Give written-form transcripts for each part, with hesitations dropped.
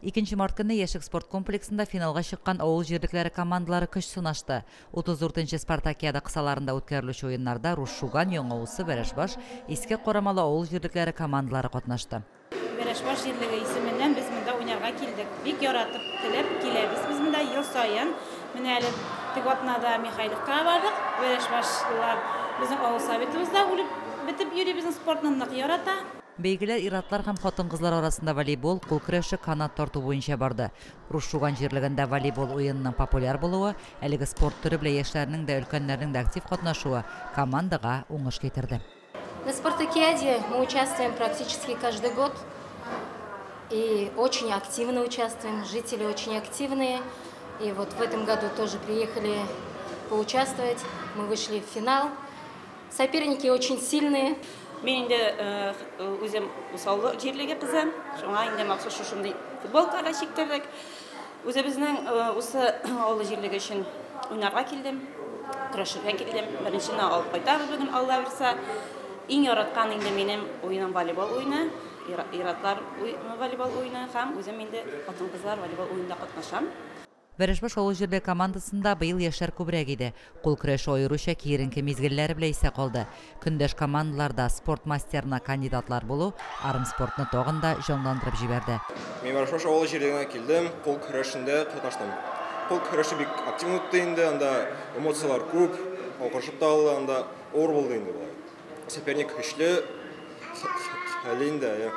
2 март көнне Яшьлек спорт комплексында финалга чыккан авыл җирлекләре командалары көч сынашты. 34нче Спартакиада кысаларында үткәрелүче уеннарда Рус Шуган, Яңа Усы, Вәрәшбаш, Иске Карамалы авыл җирлекләре командалары катнашты. Вәрәшбаш җирлеге исеменнән без монда уйнарга килдек. Бик яратып, теләп киләбез без монда ел саен. Менә әле теге атнада Михайловкага бардык. Вәрәшбашлылар безнең авыл советыбызда үлеп бетеп йөри, безнең спортны нык ярата. Бәйгеләр ир-атлар һәм хатын-кызлар арасында волейбол, кул көрәше, канат тарту буенча барды. Рус Шуган җирлегендә волейбол уенының популяр булуы, әлеге спорт төре белән яшьләрнең дә, өлкәннәрнең дә актив катнашуы командага уңыш китерде. На спартакиаде мы участвуем практически каждый год и очень активно участвуем. Жители очень активные. И вот в этом году тоже приехали поучаствовать. Мы вышли в финал. Соперники очень сильные. Мин инде үзем Усаулы җирлеге кызы, шуңа инде махсус шушындый футболкага чиктердек. Үзебезнең усы авыл җирлеге өчен уйнарга килдем, көрәшергә килдем. Беренчене алып кайтабыз бүген, Алла бирсә. Иң яраткан инде минем уеным волейбол уены, ир-атлар волейбол уены һәм үзем инде хатын-кызлар волейбол уенында катнашам. Вәрәшбаш авыл җирлеге командасында быел яшьләр күбрәк иде. Кул көрәше аеруча киеренке мизгелләре белән исә калды. Көндәш командаларда спорт мастерына кандидатлар булу армспортны тагын да җанландырып җибәрде. Мин Вәрәшбаш авыл җирлегенә килдем, кул көрәшендә катнаштым. Кул көрәше бик актив үтте инде, анда эмоцияләр күп, акырышып та алды, анда авыр булды инде болай. Соперник көчле, хәле инде,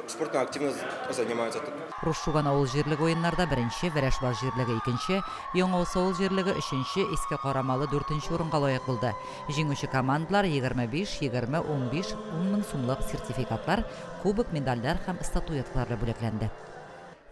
спортом активно занимаются тут. Рус Шуган авыл җирлеге уеннарда беренче, Вәрәшбаш җирлеге икенче, Яңа Усы авыл җирлеге өченче, Иске Карамалы дүртенче урынга лаек булды. Җиңүче командалар 25, 20, 15, 10 мең сумлык сертификатлар, кубок, медальләр һәм статуэткалар белән бүләкләнде.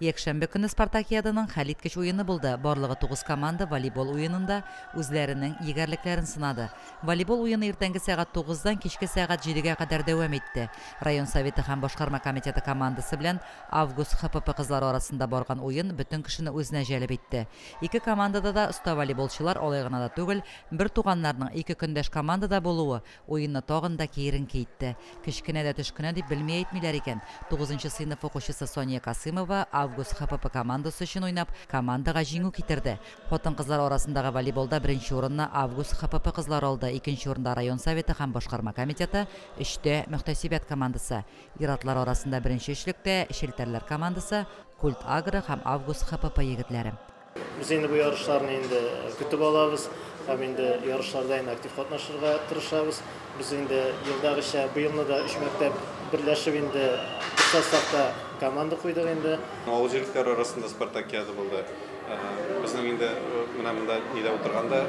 Якшәмбе көне Спартакиаданың хәлиткеч уены булды. Барлыгы 9 команда волейбол уенында үзләренең егәрлекләрен сынады. Волейбол уены иртәнге сәгать 9-дан кичке сәгать 7-гә кадәр дәвам итте. Район советы һәм башкарма комитеты командасы белән Август ХПП кызлары арасында барган уен бөтен кешене үзенә җәлеп итте. Ике командада да оста волейболчылар алай гына да түгел, бер туганнарның ике көндәш командада булуы уенны тагын да киеренке итте. Кечкенә дә төшкенә дип белми әйтмиләр икән. 9 сыйныф укучысы Соня Касымова Август ХПП командасы өчен уйнап, командага җиңү китерде. Хатын-кызлар арасындагы волейболда беренче урынны Август ХПП кызлары алды, икенче урында район советы һәм башкарма комитеты, өчтә мөхтәсибәт командасы. Ир-атлар арасында беренче өчлектә Челтәрләр командасы, Культ Агро һәм Август ХПП егетләре. Без инде бу ярышларны инде көтеп алабыз һәм инде ярышларда инде актив катнашырга тырышабыз. Без инде елдагыча быелны да өч мәктәп берләшеп инде бер составта команда куйдык инде. Авыл җирлекләре арасында спартакиада булды. Безнең инде менә монда нидә утырганда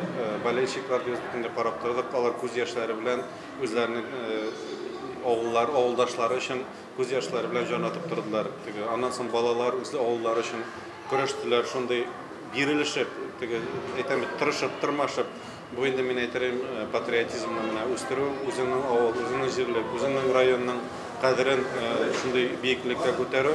болельщиклар без инде карап тордык. Алар күз яшьләре белән үзләренең авыллар, авылдашлары өчен күз яшьләре белән җан атып тордылар. Теге аннан соң балалар үз авыллары өчен көрәштеләр, шундый бирелешеп, теге әйтәм бит, тырышып, тырмашып. Бу инде мин әйтерем, патриотизмны менә үстерү, үзеңнең авыл, үзеңнең җирлек, үзеңнең районның кадерен шундый биеклеккә күтәрү.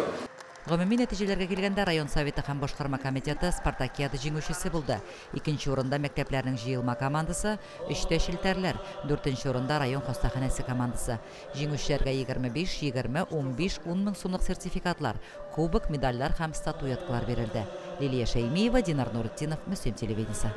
Гомуми нәтиҗәләргә килгәндә, район советы һәм башкарма комитеты Спартакиада җиңүчесе булды. Икенче урында мәктәпләрнең җыелма командасы, өчтә Челтәрләр, дүртенче урында район хастаханәсе командасы. Җиңүчеләргә 25, 20, 15, 10 мең сумлык сертификатлар, кубок, медальләр һәм статуэткалар бирелде. Лилия Шәймиева, Динар Нуретдинов, Мөслим телевидениесе.